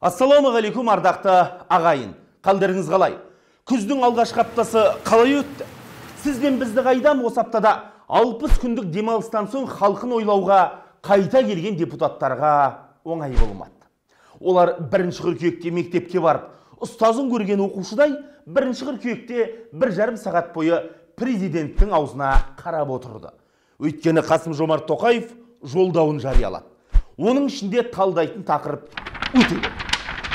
Ассалаумағалейкум, ардақты ағайын. Қалдарыңыз қалай? Күздің алғашқы аптасы қалай өтті? Сіз бен бізді қайдам осы аптада 60 күндік демалыстан соң халқын ойлауға қайта келген депутаттарға оңай болмады. Олар 1 қыркүйекте мектепке барып, ұстазын көрген оқушыдай 1 қыркүйекте 1,5 сағат бойы президенттің аузына қарап отырды. Өйткені Қасым-Жомарт Тоқаев жолдауын жариялады. Оның ішінде талдайтын тақырып өте көп.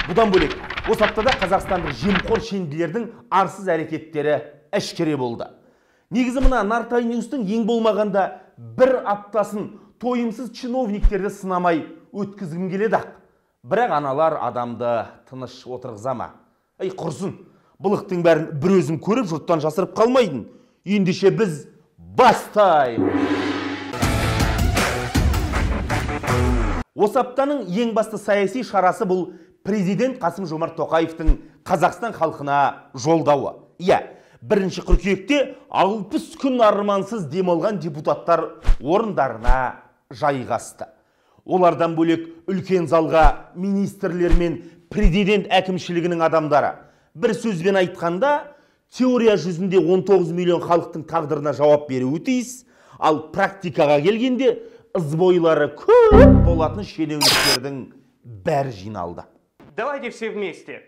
Бұдан бөлек, осы аптада қазақстандық жемқор шенділердің арсыз әрекеттері әшкере болды. Негізі мына Нартай Ньюстың ең болмағанда бір аптасын тойымсыз чиновниктерді сынамай өткізгім келеді ақ. Бірақ аналар адамды тыныш отырғыза ма? Әй, құрсын, былықтың бәрін бір өзім көріп жұрттан жасырып қалмайтын. Ендеше біз бастаймыз. Осы аптаның ең басты саяси шарасы бұл президент Қасым-Жомарт Тоқаевтың Қазақстан халқына жолдауы. Иә, 1 қыркүйекте 60 күн армансыз демалған депутаттар орындарына жайғасты. Олардан бөлек үлкен залға министрлер мен президент әкімшілігінің адамдары. Бір сөзбен айтқанда, теория жүзінде 19 миллион халықтың тағдырына жауап беруі тиіс, ал практикаға келгенде ызбойлары көп болатын шенеуніктердің бәрі жиналды. Давайте все вместе.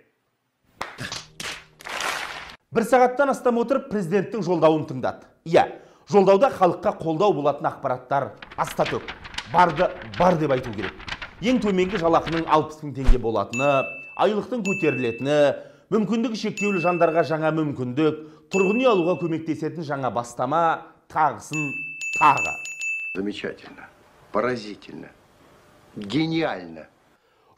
Бір сағаттан астам отырып президенттің жолдауын тыңдады. Иә, жолдауда халыққа қолдау болатын ақпараттар аста-төк. Барды бар деп айту керек. Ең төменгі жалақының 60 мың теңге болатыны, айлықтың көтерілетіні, мүмкіндігі шектеулі жандарға жаңа мүмкіндік, тұрғын үй алуға көмектесетін жаңа бастама, тағысын тағы. Замечательно, поразительно, гениально.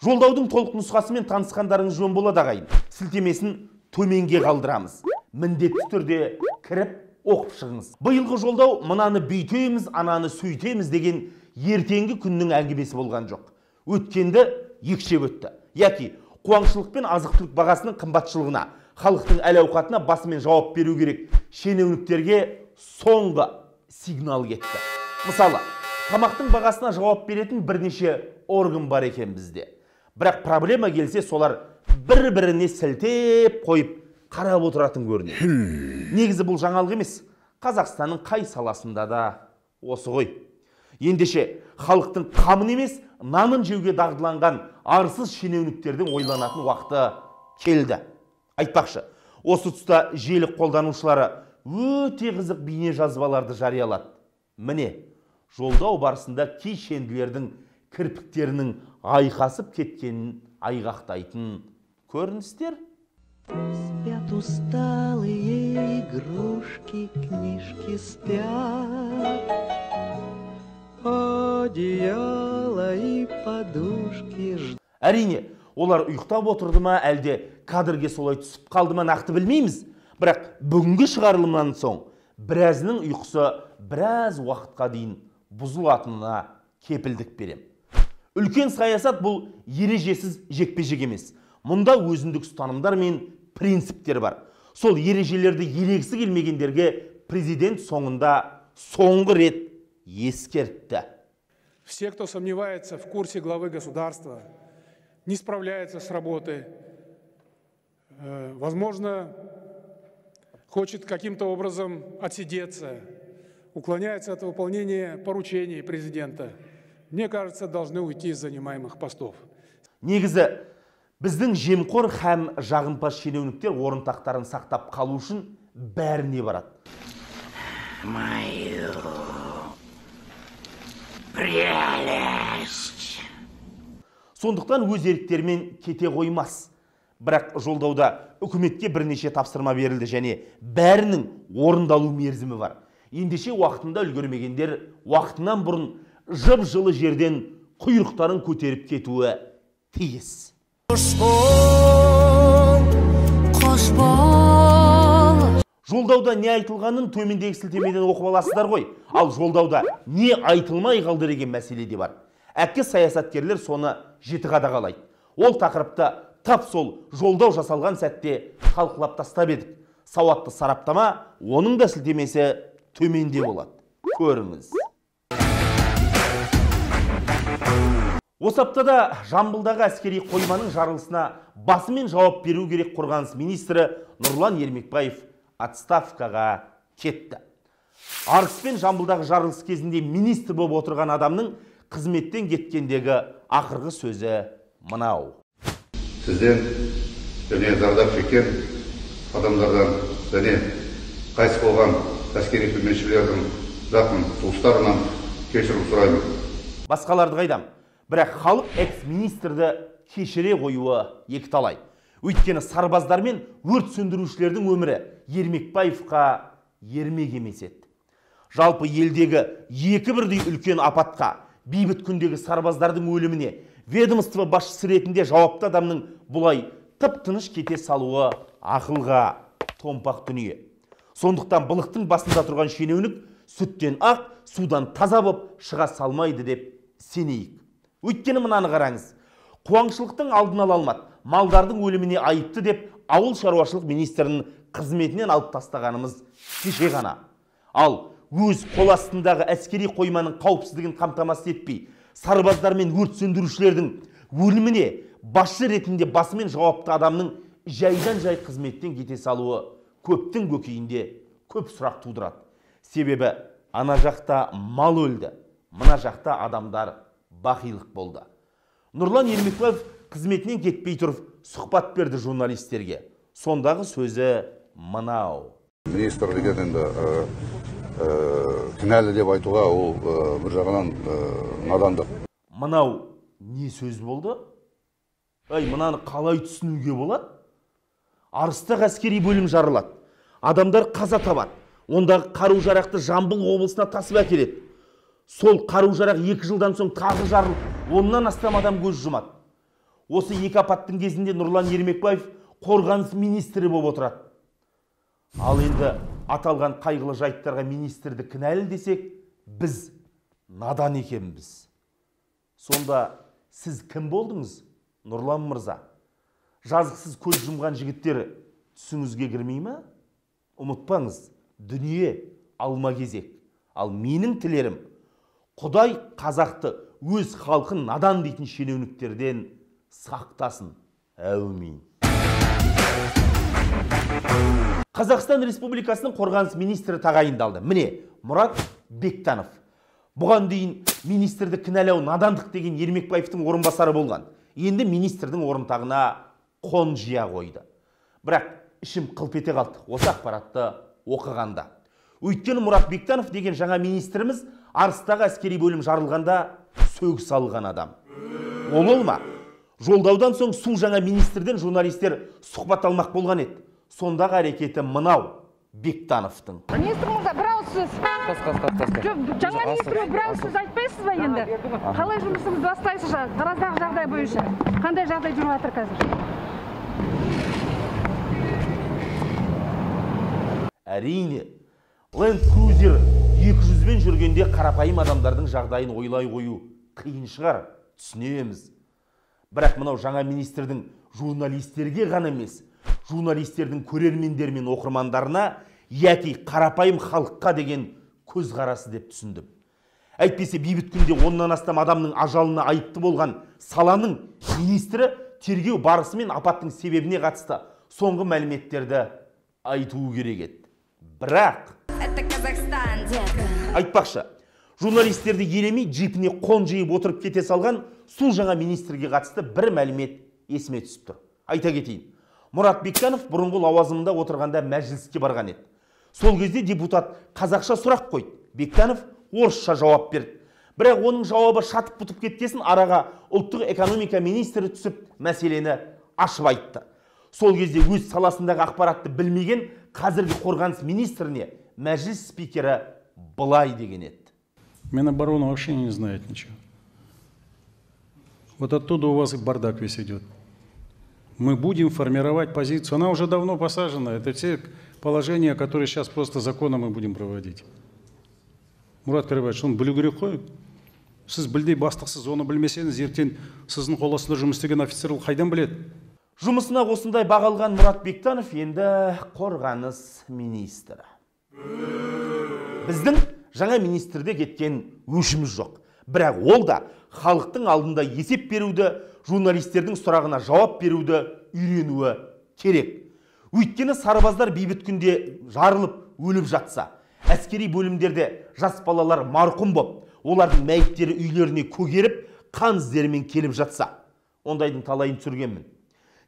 Жолдаудың толық нұсқасымен танысқандарыңыз жөн болады, ағайын. Сілтемесін төменге қалдырамыз. Міндетті түрде кіріп оқып шығыңыз. Биылғы жолдау мынаны бүйтеміз, ананы сөйтеміз деген ертеңгі күннің әңгімесі болған жоқ. Өткенді екшеп өтті. Яки қуаңшылық пен азық-түлік бағасының қымбатшылығына, халықтың әл-ауқатына басымен жауап беру керек шенеуніктерге соңғы сигнал кетті. Мысалы, тамақтың бағасына жауап беретін бірнеше орган бар екен бізде. Бірақ проблема келсе, солар бір-біріне сілтеп қойып қарап отыратын көрінеді. Негізі бұл жаңалық емес. Қазақстанның қай саласында да осы ғой. Ендеше халықтың қамын емес, нанын жеуге дағдыланған арсыз шенеуніктердің ойланатын уақыты келді. Айтпақшы, осы тұста желі қолданушылары өте қызық бейне жазбаларды жариялады. Міне, жолдау барысында кей шенділердің кірпіктерінің айқасып кеткенін айғақтайтын көріністер. Спят усталые игрушки, книжки спят. Одеяло и подушки. Әрине, олар ұйықтап отырды ма, әлде кадрге солай түсіп қалды ма, нақты білмейміз. Бірақ бүгінгі шығарылымнан соң біразының ұйқысы біраз уақытқа дейін бұзылатынына кепілдік берем. Үлкен саясат бұл ережесіз жекпе-жек емес. Мұнда өзіндік ұстанымдар мен принциптер бар. Сол ережелерді елегісі келмегендерге президент соңында соңғы рет ескертті. Все, кто сомневается в курсе главы государства, не справляется с работой, возможно, хочет каким-то образом отсидеться, уклоняется от выполнения поручений президента, мне кажется, должны уйти из занимаемых постов. Негізі, біздің жемқор һәм жағымпаз шенеуніктер орын тақтарын сақтап қалу үшін бәріне барады. Мою прелесть. Сондықтан өз еріктерімен кете қоймас. Бірақ жолдауда үкіметке бірнеше тапсырма берілді және бәрінің орындалу мерзімі бар. Ендеше уақытында үлгермегендер уақытынан бұрын жып-жылы жерден құйрықтарын көтеріп кетуі тиіс. Қош бол, қош бол. Жолдауда не айтылғанын төмендегі сілтемеден оқып аласыздар ғой. Ал жолдауда не айтылмай қалды деген мәселе де бар. Әккі саясаткерлер соны жеті қадағалайды. Ол тақырыпты тап сол жолдау жасалған сәтте талқылап тастап едік. Сауатты сараптама, оның да сілтемесі төменде болады. Көріңіз. Осы аптада Жамбылдағы әскери қойманың жарылысына басымен жауап беру керек қорғаныс министрі Нұрлан Ермекбаев отставкаға кетті. Арыс пен Жамбылдағы жарылыс кезінде министр болып отырған адамның қызметтен кеткендегі ақырғы сөзі мынау. Сізден және зардап шеккен адамдардан және қайтыс болған әскери қызметшілердің жақын туыстарынан кешірім сұраймын. Басқаларды қайдам? Бірақ халық экс-министрді кешіре қоюы екіталай. Өйткені сарбаздар мен өрт сөндірушілердің өмірі Ермекбаевқа ермек емес еді. Жалпы елдегі екі бірдей үлкен апатқа, бейбіт күндегі сарбаздардың өліміне ведомство басшысы ретінде жауапты адамның бұлай тып-тыныш кете салуы ақылға томпақ дүние. Сондықтан былықтың басында тұрған шенеунік сүттен ақ, судан таза боп шыға салмайды деп сенейік. Өйткені мынаны қараңыз, қуаңшылықтың алдын ала алмады, малдардың өліміне айыпты деп ауыл шаруашылық министрінің қызметінен алып тастағанымыз кеше ғана. Ал өз қол астындағы әскери қойманың қауіпсіздігін қамтамасыз етпей, сарбаздар мен өрт сөндірушілердің өліміне басшы ретінде басымен жауапты адамның жайдан-жай қызметтен кете салуы көптің көкейінде көп сұрақ тудырады. Себебі ана жақта мал өлді, мына жақта адамдар бақилық болды. Нұрлан Ермекбаев қызметінен кетпей тұрып сұхбат берді журналистерге. Сондағы сөзі мынау. Министр деген енді кінәлі деп айтуға ол бір жағынан надандық. Мынау не сөз болды? Ай, мынаны қалай түсінуге болады? Арыстағы әскери бөлім жарылады. Адамдар қаза табады. Ондағы қару-жарақты Жамбыл облысына тасып әкеледі. Сол қару-жарақ 2 жылдан соң тағы жарылып, 10-нан астам адам көз жұмады. Осы екі апаттың кезінде Нұрлан Ермекбаев қорғаныс министрі болып отырады. Ал енді аталған қайғылы жайттарға министрді кінәлі десек, біз надан екенбіз. Сонда сіз кім болдыңыз, Нұрлан мырза? Жазықсыз көз жұмған жігіттер түсіңізге кірмей ме? Ұмытпаңыз, дүние алма кезек. Ал менің тілерім, Құдай қазақты өз халқын надан дейтін шенеуніктерден сақтасын. Әумин. Қазақстан Республикасының қорғаныс министрі тағайындалды. Міне, Мұрат Бектанов. Бұған дейін министрді кінәлау надандық деген Ермекбаевтың орынбасары болған. Енді министрдің орынтағына қон жия қойды. Бірақ ішім қылп ете қалды осы ақпаратты оқығанда. Өйткені Мұрат Бектанов деген жаңа министріміз Арыстағы әскери бөлім жарылғанда сөгіс алған адам. Ол ма? Жолдаудан соң су жаңа министрден журналистер сұхбат алмақ болған еді. Сондағы әрекеті мынау Бектановтың. Министр мырза, бір ауыз сөз. Жоқ, жаңа министр бір ауыз сөз айтпайсыз ба енді? Қалай жұмысыңызды бастайсыз Тараздағы жағдай бойынша? Қандай жағдай жүріп жатыр қазір? Әрине, Land Cruiser 200-бен жүргенде қарапайым адамдардың жағдайын ойлай қою қиын шығар, түсінеміз. Бірақ мынау жаңа министрдің журналистерге ғана емес, журналистердің көрермендер мен оқырмандарына, яки қарапайым халыққа деген көзқарасы деп түсіндім. Әйтпесе бейбіт күнде 10-нан астам адамның ажалына айыпты болған саланың министрі тергеу барысы мен апаттың себебіне қатысты соңғы мәліметтерді айтуы керек еді. Бірақ айтпақшы, журналистерді елемей джипіне қон жиып отырып кете салған су жаңа министрге қатысты бір мәлімет есіме түсіп тұр. Айта кетейін, Мұрат Бектанов бұрынғы лауазымында отырғанда мәжіліске барған еді. Сол кезде депутат қазақша сұрақ қойды. Бектанов орысша жауап берді. Бірақ оның жауабы шатып бұтып кеткесін араға ұлттық экономика министрі түсіп мәселені ашып айтты. Сол кезде өз саласындағы ақпаратты білмеген қазіргі қорғаныс министріне мәжіліс спикері былай деген еді. Минобороны вообще не знает ничего. Вот оттуда у вас и бардак весь идет. Мы будем формировать позицию. Она уже давно посажена. Это все положения, которые сейчас просто законом мы будем проводить. Мұрат Карибаевич, оны білу керек қой. Сіз білдей бастықсыз, оны білмесеңіз, ертең сіздің қол астында жұмыс істеген офицер ол қайдан біледі? Жұмысына осындай баға алған Мұрат Бектанов енді қорғаныс министрі. Біздің жаңа министрде кеткен өшіміз жоқ. Бірақ ол да халықтың алдында есеп беруді, журналистердің сұрағына жауап беруді үйренуі керек. Өйткені сарбаздар бейбіт күнде жарылып өліп жатса, әскери бөлімдерде жас балалар марқұм боп, олардың мәйіттері үйлеріне көгеріп, қан іздерімен келіп жатса, ондайдың талайын түсіргенмін.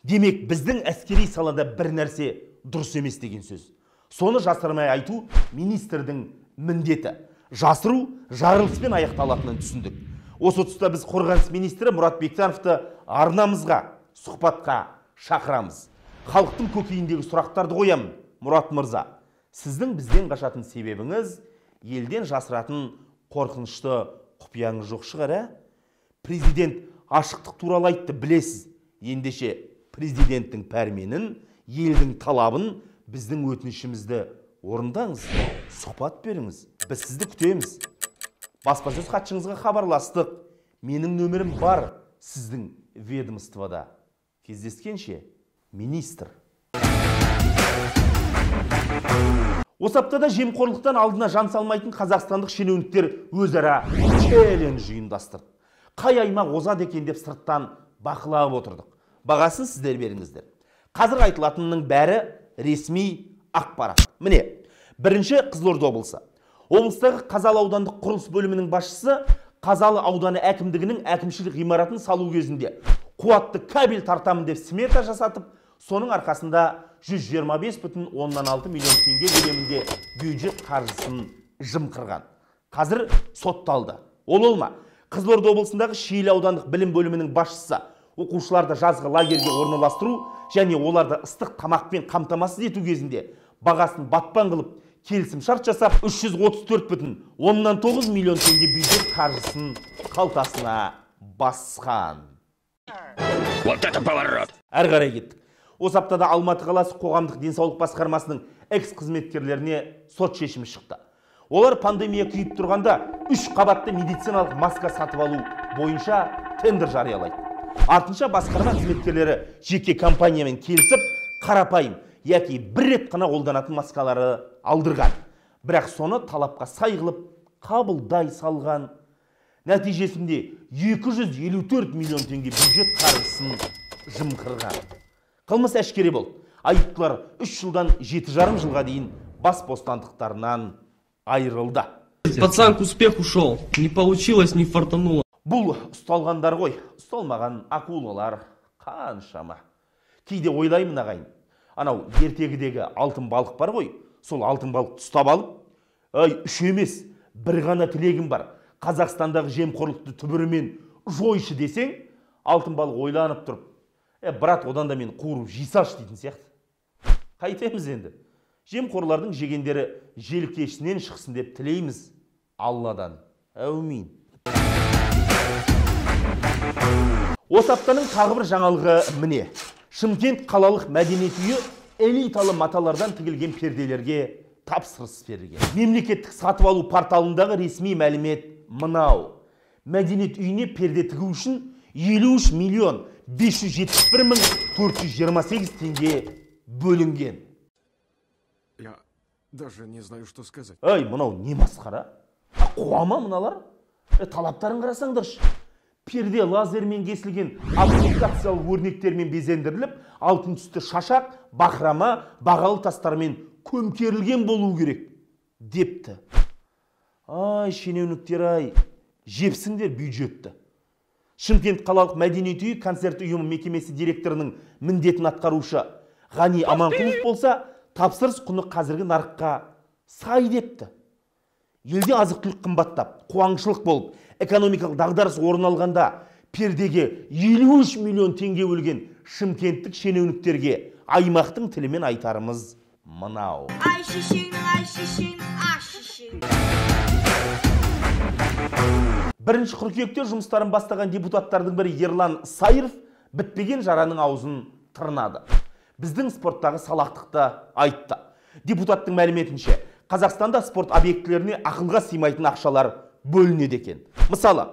Демек, біздің әскери салада бір нәрсе дұрыс емес деген сөз. Соны жасырмай айту министрдің міндеті. Жасыру жарылыспен аяқталатынын түсіндік. Осы тұста біз қорғаныс министрі Мұрат Бектановты арнамызға, сұхбатқа шақырамыз. Халықтың көкейіндегі сұрақтарды қоямын. Мұрат мырза, сіздің бізден қашатын себебіңіз елден жасыратын қорқынышты құпияңыз жоқ шығар, ә? Президент ашықтық туралы айтты, білесіз. Ендеше президенттің пәрменін, елдің талабын, біздің өтінішімізді орындаңыз, сұхбат беріңіз. Біз сізді күтеміз. Баспасөз хатшыңызға хабарластық. Менің нөмірім бар сіздің ведомствода. Кездескенше, министр. Осы аптада жемқорлықтан алдына жан салмайтын қазақстандық шенеуніктер өзара челлендж ұйымдастырды. Қай аймақ озады екен деп сырттан бақылап отырдық. Бағасын сіздер беріңіздер. Қазір айтылатынның бәрі ресми ақпарат. Міне, бірінші Қызылорда облысы. Облыстағы Қазалы аудандық құрылыс бөлімінің басшысы Қазалы ауданы әкімдігінің әкімшілік ғимаратын салу кезінде қуатты кабель тартамын деп смета жасатып, соның арқасында 125,6 миллион теңге көлемінде бюджет қаржысын жымқырған. Қазір сотталды. Ол олма. Қызылорда облысындағы Шиелі аудандық білім бөлімінің басшысы оқушыларды жазғы лагерге орналастыру және оларды ыстық тамақпен қамтамасыз ету кезінде бағасын батпан қылып келісім шарт жасап 334,9 миллион теңге бюджет қаржысын қалтасына басқан. Вот это поворот! Әрі қарай кеттік. Осы аптада Алматы қаласы қоғамдық денсаулық басқармасының экс-қызметкерлеріне сот шешімі шықты. Олар пандемия күйіп тұрғанда 3 қабатты медициналық маска сатып алу бойынша тендер жариялайды. Артынша басқарма қызметкерлері жеке компаниямен келісіп, қарапайым, яки бір рет қана қолданатын маскалары алдырған. Бірақ соны талапқа сай қылып қабылдай салған. Нәтижесінде 254 миллион теңге бюджет қаржысын жымқырған. Қылмыс әшкере болды. Айыптылар 3 жылдан 7,5 жылға дейін бас бостандықтарынан айырылды. Пацан к успеху шел, не получилось, не фартануло. Бұл ұсталғандар ғой, ұсталмаған акулалар қаншама. Кейде ойлаймын ағайын, анау ертегідегі алтын балық бар ғой, сол алтын балықты ұстап алып, ай, үш емес, бір ғана тілегім бар, Қазақстандағы жемқорлықты түбірімен жойшы десең, алтын балық ойланып тұрып, брат, одан да мен қуырып жей салшы дейтін сияқты. Қайтеміз енді. Жемқорлардың жегендері желкешінен шықсын деп тілейміз Алладан. Әумин. Осы аптаның тағы бір жаңалығы міне. Шымкент қалалық мәдениет үйі элиталы маталардан тігілген перделерге тапсырыс берген. Мемлекеттік сатып алу порталындағы ресми мәлімет мынау. Мәдениет үйіне перде тігу үшін 53 миллион 571 мың 428 теңге бөлінген. Я даже не знаю, что сказать. Ай, мынау не масқара? Қуама мыналар? Талаптарын қарасаңдаршы. Перде лазермен кесілген аппликациялық өрнектермен безендіріліп, алтын түсті шашақ, бақырама, бағалы тастармен көмкерілген болу керек депті. Ай, шенеуніктер ай, жепсіңдер бюджетті. Шымкент қалалық мәдениет үйі концерт ұйымы мекемесі директорының міндетін атқарушы Ғани Аманқұлов болса, тапсырыс құны қазіргі нарыққа сай депті. Елде азық-түлік қымбаттап, қуаңшылық болып, экономикалық дағдарыс орын алғанда пердеге 53 миллион теңге бөлген шымкенттік шенеуніктерге аймақтың тілімен айтарымыз мынау. Ай шешеңнің, ай шешеңнің, аш шешең. Бірінші қыркүйекте жұмыстарын бастаған депутаттардың бірі Ерлан Сайыров бітпеген жараның аузын тырнады. Біздің спорттағы салақтықты айтты. Депутаттың мәліметінше, Қазақстанда спорт объектілеріне ақылға сыймайтын ақшалар бөлінеді екен. Мысалы,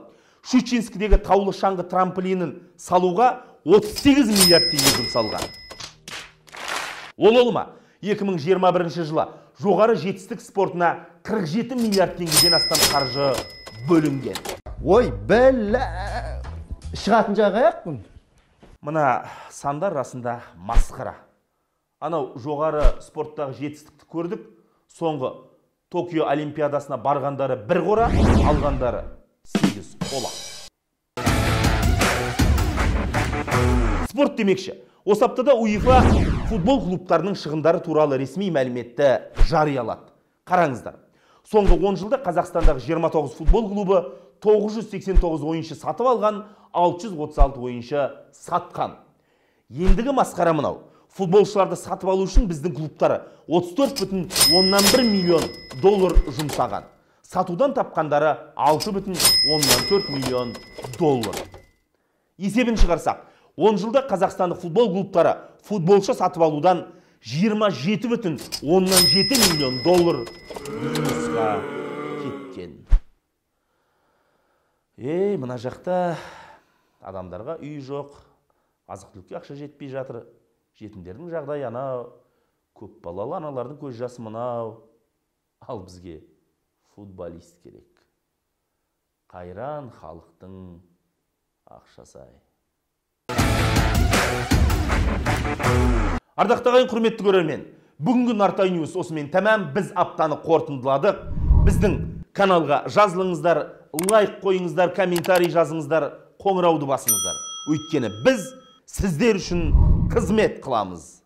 Щучинскідегі таулы шаңғы трамплинін салуға 38 миллиард теңге жұмсалған. Ол олма, 2021 жылы жоғары жетістік спортына 47 миллиард теңгеден астам қаржы бөлінген. Ой, бәлә. Шығатын жағы аяқ. Мына сандар расында масқара. Анау жоғары спорттағы жетістікті көрдік. Соңғы Токио Олимпиадасына барғандары бір қора, алғандары 8 қола. Спорт демекші. Осы аптада УЕФА футбол клубтарының шығындары туралы ресми мәліметті жариялады. Қараңыздар. Соңғы 10 жылда Қазақстандағы 29 футбол клубы 989 ойыншы сатып алған, 636 ойыншы сатқан. Ендігі масқара мынау. Футболшыларды сатып алу үшін біздің клубтары 34,1 миллион доллар жұмсаған. Сатудан тапқандары 6,4 миллион доллар. Есебін шығарсақ, 10 жылда қазақстандық футбол клубтары футболшы сатып алудан 27,7 миллион доллар минусқа кеткен. Ей, мына жақта адамдарға үй жоқ, азық-түлікке ақша жетпей жатыр. Жетімдердің жағдайы анау, көп балалы аналардың көз жасы мынау. Ал бізге футболист керек. Қайран халықтың ақшасы ай. Ардақты ағайын, құрметті көрермен, бүгінгі Нартай Ньюс осымен тәмам. Біз аптаны қорытындыладық. Біздің каналға жазылыңыздар, лайк қойыңыздар, комментарий жазыңыздар, қоңырауды басыңыздар. Өйткені біз сіздер үшін қызмет қыламыз.